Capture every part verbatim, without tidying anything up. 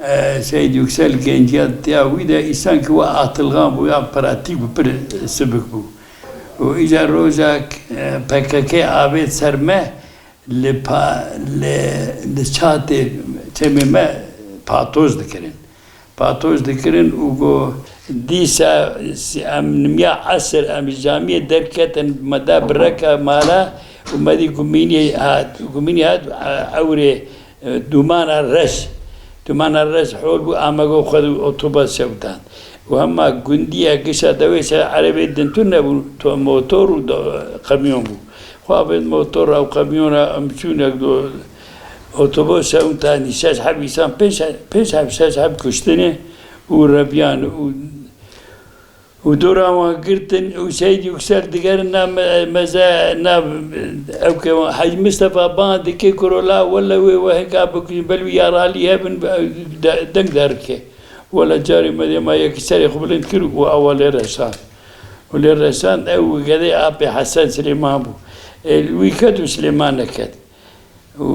E, Seyîd Yüksel genciya tiya wî de îsanki we atilgan bû ya pratîk bû, pir sibik bû. Û îca rojek, e, P K K avêt ser me, li pa-, li, li çatê çemê me patoz dikirin. Patoz dikirin û got, dîsa em nimiya esir em ji camiyê derketin, me da bireka mala û me dî gumînî hat. Gumînî hat, e, ewrê, e, dûmana reş. Dûmana reş hol bû, amego xwe di otobus şewtan. Û hema gundiya gişa dewê ser erebê din tu nebû, to-, motor û do-, qemyon bû. Xwe avêt motora û qemyona em çûnek do-, otobus şewtanî. Şeş heb îsan, pênc, pênc heb, şeş heb kuştine û rebiyan û û dora wan girtin û Seyîd Yüksel digerin na me-, meze, na ew ke wan Hecî Mistefa ban dike kuro la wele wê we hinka bikujin, bel wî yaralî hebin, de-, deng derike. Wele carê me dê ma yekî serê xwe bilind kir û awa lê reşand. Û lê reşand ew gedê apê Hesen Silêman bû. Ê, wî ket û Silêman neket. Û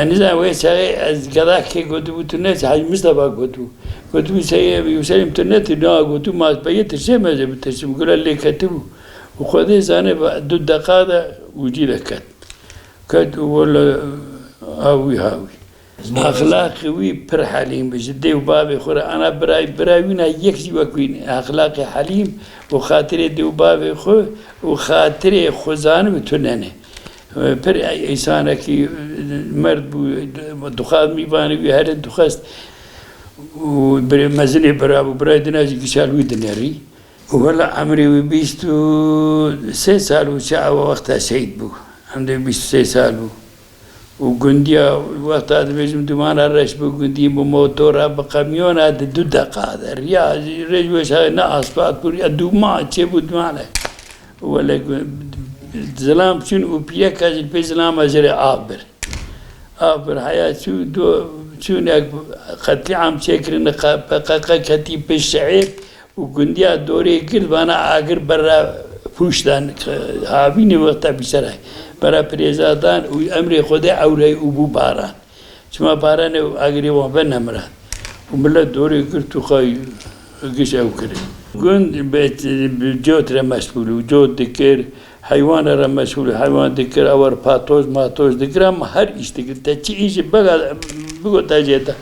ez nizanim wê çaxê ez geda kê gotibû, tu ne, Hecî Mistefa gotibû. Gotibû, Seyê Yûselîm, tu ne, tu na gotibû, ma ez peyê tirşê me jê bitirsim, gula lê ketibû. Û Xwedê zane, du deqa de û cî de ket. Ket û wele ha wî ha wî. Exlaqê wî pir helîm bi ji dê û bavê xwe re. Ana birayê, birayê wî na yek jî wek wî ne. Exlaqê helîm û xatirê dê û bavê xwe û xatirê xwe zanibû tu nene. Pir însanekî merd bû, dixwest mîvanê wî herin dixwest û birê mezinê bira bû, birayê din a jî gişa li wî dinerî. Û wela emrê wî bîst û sê sal bû, çi ew wexta şehîd bû. Emrê bîst û sê sal bû. Û gundiya wexta dibêjim dûmana reş bû, gundî bi motora, bi qemyona di du deqa de. Riya rêj weşa ne asfalt bû, riya dûman çêbû dûmane. Wele zilam çûn û pîreka jî li pê zilama jê re av bir. Av bir heya çû do, çûnek qetlîam çêkirin, P K K ketî pişt şehîr û gundiya dorê girt, vana agir bera pûş dan, havînê wexta bîsera bera pirêza dan û emrê Xwedê ewrey û bû baran. Çima baranê û agirê wan ve nemiran. Û milet dorê girt û xwe giş ew kirin. Gund bi, bi cot re meşgûl û cot dikir, heywana re meşgûl, heywan dikir, ew re patoz matoz dikir, em her îş dikir. Te çi îş bega, bigot te jê te.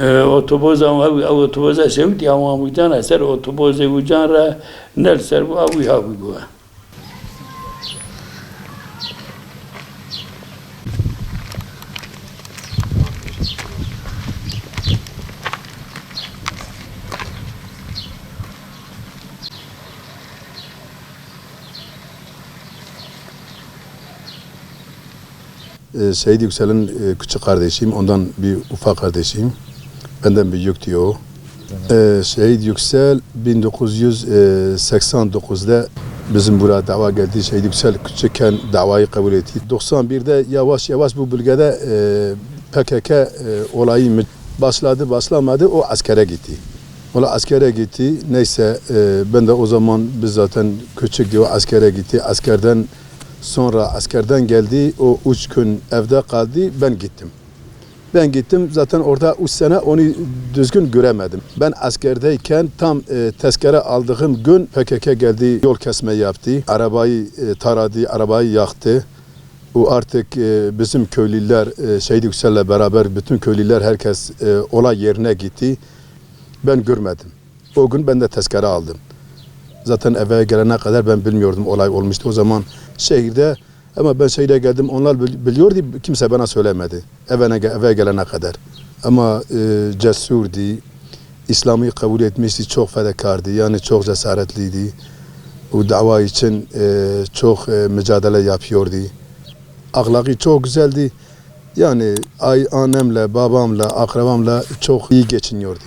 E, otoboza wan, ew, ew otoboza şewitî, ew wan wîcan e, ser otobozê wîcan re ne li ser bû, ew wî ha wî bû. E, Şehit Yüksel'in, e, küçük kardeşiyim, ondan bir ufak kardeşiyim. Benden büyüktü o. E, Şehit Yüksel bin dokuz yüz seksen dokuzda bizim buraya dava geldi. Şehit Yüksel küçükken davayı kabul etti. Doksan birde yavaş yavaş bu bölgede, e, P K K, e, olayı mı-, başladı, başlamadı, o askere gitti. Ola askere gitti. Neyse, e, ben de o zaman biz zaten küçüktü, o askere gitti. Askerden sonra askerden geldi. O üç gün evde kaldı. Ben gittim. Ben gittim. Zaten orada üç sene onu düzgün göremedim. Ben askerdeyken tam, e, tezkere aldığım gün P K K geldi. Yol kesme yaptı. Arabayı, e, taradı, arabayı yaktı. O artık, e, bizim köylüler, e, Şehit Yüksel'le beraber bütün köylüler, herkes, e, olay yerine gitti. Ben görmedim. O gün ben de tezkere aldım. Zaten eve gelene kadar ben bilmiyordum olay olmuştu. O zaman şehirde, ama ben şehire geldim, onlar bil-, biliyordu, kimse bana söylemedi. Eve, eve gelene kadar. Ama, e, cesurdi, İslam'ı kabul etmişti, çok fedakardı, yani çok cesaretliydi. Bu dava için, e, çok, e, mücadele yapıyordu. Ahlakı çok güzeldi. Yani ay-, annemle, babamla, akrabamla çok iyi geçiniyordu.